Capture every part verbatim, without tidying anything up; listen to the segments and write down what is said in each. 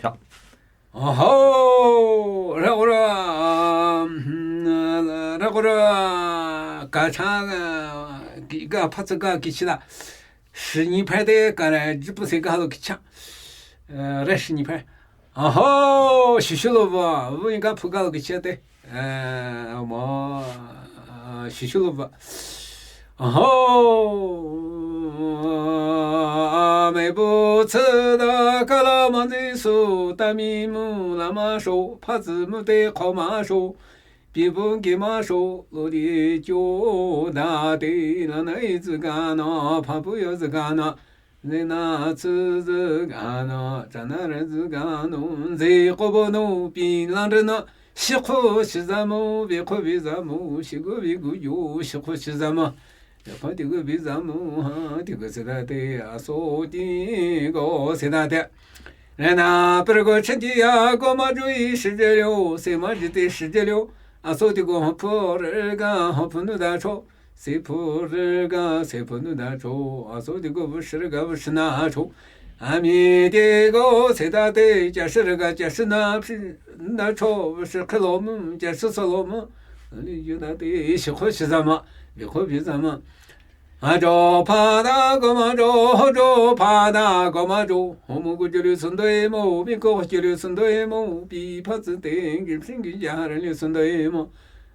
Cha. Oho, raqora, raqora, kacha, ki ga phatsa ga kichila. Shinyi phai de kara jipu se ga lo kicha. Re shinyi phai. Oho, shishu lo ba, bu ga phu ga lo kicha de. Mo, shishu lo ba. Oho, me bu tse da kala manzi su, tami mu la ma sho, phatsi mu te kho ma sho, pi bu ki ma sho, lo di jo da te, la na i zi ga na, pha bu yo zi ga na. Nze na tsi zi ga no, cha na re zi ga no, nze ko bo no, pi lang re no, shi ko shi za mo, bi ko bi za mo, shi gu bi gu yo, shi ko shi za mo. Bi ko di gu bi za mo, ha, di gu se da de, a so di go se da de. Re na, per go chen di ya, go ma ju yi shi je liu, se ma ji de shi je liu. A so di go hon pu re ga, hon pu nu da cho. Sephu rega, sephu nu da cho, aso di go vushi rega, vushi na cho. Ami di go seta te, jashi rega, jashi na, phi, na cho, vushi khelo mu, jashi solo mu. Ani yu na te, shi kho shi zama, bi kho bi zama. A jo pa da go ma jo, ho jo pa da go ma jo. Ho mu gu ju lu sun doi mo, bi go ju lu sun doi mo, bi pa zi te, gi phin gi ja ha re lu sun doi mo.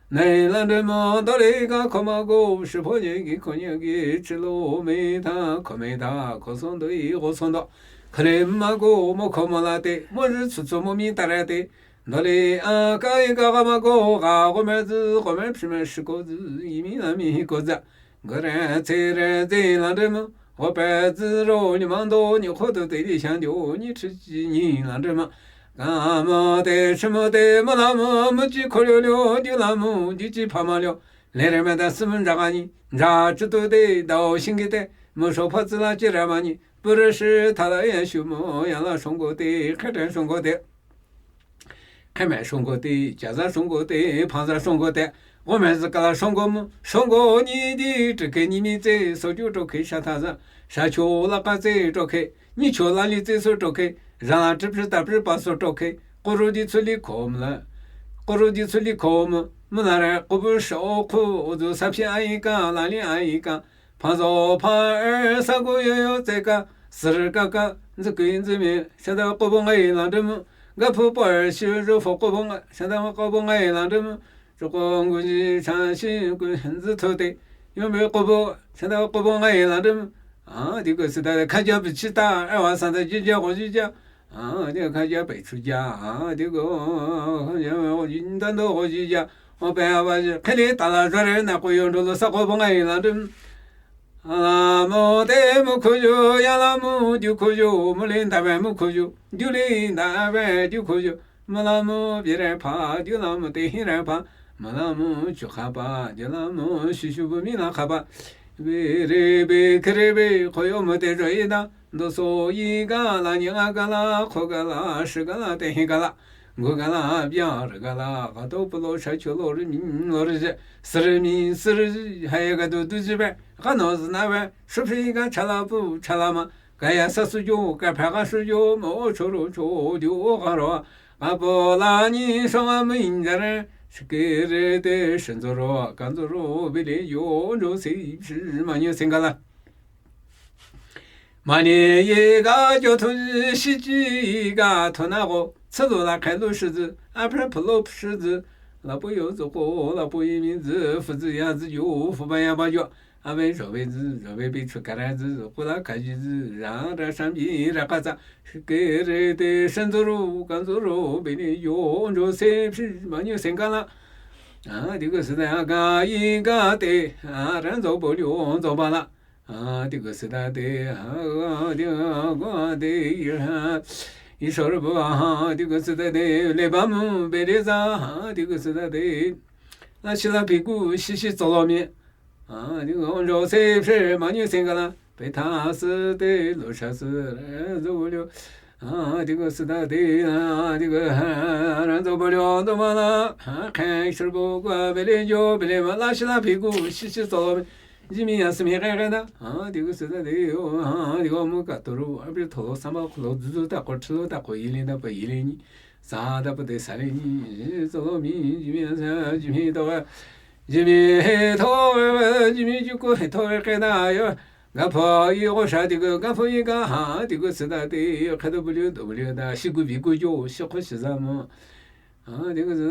Nei lan de mo, do le ga ko ma go, shi pho ye gi ko ye gi, chi lo me ta, ko me ta, ko son do i, go son do. Kha le ma go, mo ko mo la te, mo ri chu chu mo mi ta re te. Do le a ka i ka ga ma go, ga go me zi, go me phi me shi go zi, i mi la mi go za. Ga re ce re zi lan de mo, go pe zi ro ni mang do, ni ko do te li xiang diu, ni chi ji ni lan de mo. Ga mo te, shi mo te, mo la mo, mo ji ko liu liu, ji la mo, ji ji pa ma liu. Le re me da si mo nza ga ni, nza chi tu te, dao xing ki te, mo shou pa zi la ji re ma ni, bu re shi ta la ya shu mo, ya la shong go te, khe te shong go te. Khe me shong go te, ja za shong go te, pa za shong go te, go me zi ka la shong go mo, shong go ni di, zhi ke ni mi ze, so ju zhou ke sha ta za, sha cho la ka ze zhou ke, Nyi cho la li tse so zhou ke, zha la zhi phi ta phi pa so zhou ke, ko ru di tsu li ko mo la. Ko ru di tsu li ko mo, mo la re, ko bu sha o ku, o zu sa phi a yi ka, la li a yi ka. Pa zo pa er sa gu yo yo tse ka, si ri ka ka, nzi kui nzi mi, sha da ko bu ngai la de mo. Ga pu pa er shi ru fo ko bu ngai, sha da ko bu ngai la de mo. Zhukong gu ji cha shi gu hen zi tu te. Yong bei gu bu, cha da gu bu ngai la de. A, di gu si da de ka ja bi chi ta, e wa sa da ji ja gu ji ja. A, di ka ja bei chu ja. A, di gu, ka ja gu ji da do gu ji ja. O bei a ba ji, ke li ta la zwa re na gu yong zhu lo sa gu bu ngai la de. La mo te mo ku ju, ya la mo ju ku ju, mo lin da be mo ku ju, ju lin da be ju ku ju. Mo la mo bi re pa, ju la mo te hi re pa. Mo la mo chu kha pa, ju la mo shu shu bu mi la kha pa. Bi re bi ke re bi, ko yo mo te jo yi da. Do so yi ga la, ni nga ga la, ko ga la, shi ga la, te hi ga la. Gu ga la, bia re ga la, ga do pu lo, sha chu lo, ri mi lo, ri je. Si ri mi, si ri ji, ha ye ga du du ji be. Ga no zi na be, shu phi ga cha la pu, cha la ma. Ka ya sa su jo, ka pha ga su jo, mo cho ro cho, jo ga ro. Ga po la ni shong a mo yin ja re, shi ke re te, shen zo ro, kan zo ro, bi le yo, jo si, shi ma ni sing ga la. Ma ni ye ga jo tu, shi ji ga tu na go, ci lo la kai lo shi zi, a phe phe lo shi zi, la po yo zo go, la po yi mi zi, fu zi ya zi yo, fu ba ya ba yo. A bei zho bei zi, zho bei bei chu ka ra zi, ku la ka ji zi, ra ra shang bi ra ka za, shi ke re te shen zu ru, kan zu ru, bei ni yo, zho se phi, ma ni seng ka la. A, di gu si da ga yi ga te, a, ran zo bo liu zo ba la. A, di gu si da te, a, di gu de, a, yi sho ru bu, a, di gu si da te, le ba mu, bei le za, a, di gu si da te. La shi la pi gu, shi shi zo lo mi. A, di gu, zho se phi, ma ni seng ka la. Bei ta si te, lo sha si, re zo bo liu. A, di gu si da te, a, di gu, a, ran zo bo liu, zo ba la. A, kai shi bu gu, bei le yo, bei le ma, la shi la pi gu, shi shi zo lo mi. Jimi ya simi khe khe na, ha, diku sita de, ha, diku mu ka turu, abi tholo sama kholo zuzu ta ko thilo ta ko yili ta pa yili ni, sa ta pa de sa li ni, zolo mi, jimi ya sa, jimi to wa, jimi he to wa, jimi juku he to wa khe na yo, ga pho yi ko sha diku, ga pho yi ga ha, diku sita de, yo khe do bu liu, do bu liu da, shi gu bi gu jo, shi ko shi za mo. A, diku zi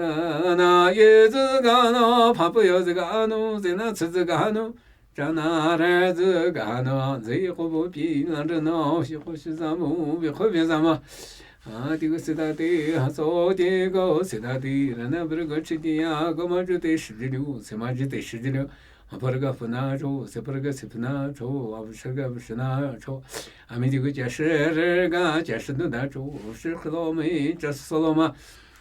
na, ye zi ga no, pa pu yo zi ga no, zi na zi zi ga no, cha na re zi ga no, zi ko bu pi na re no, shi ko shi za mu, bi ko bi za ma. A, diku sita de, ha so diku sita de, ra na bri go chi di ya, go ma ju de shi ji liu, se ma ji de shi ji liu. A par ga fu na cho, se par ga se fu na cho, a bu shi ga bu shi na cho. A mi diku ja shi re ga ja shi nu da cho, shi khlo mi ja so lo ma.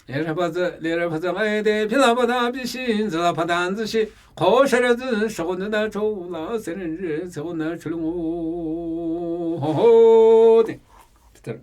Le ra pa zi, le ra pa zi, ai de, pi la pa da, pi shi, zi la pa da, zi shi, ko shi re zi, shi ko nu da cho, la se re zi, se ko na cho lu. Ho ho de. Peter.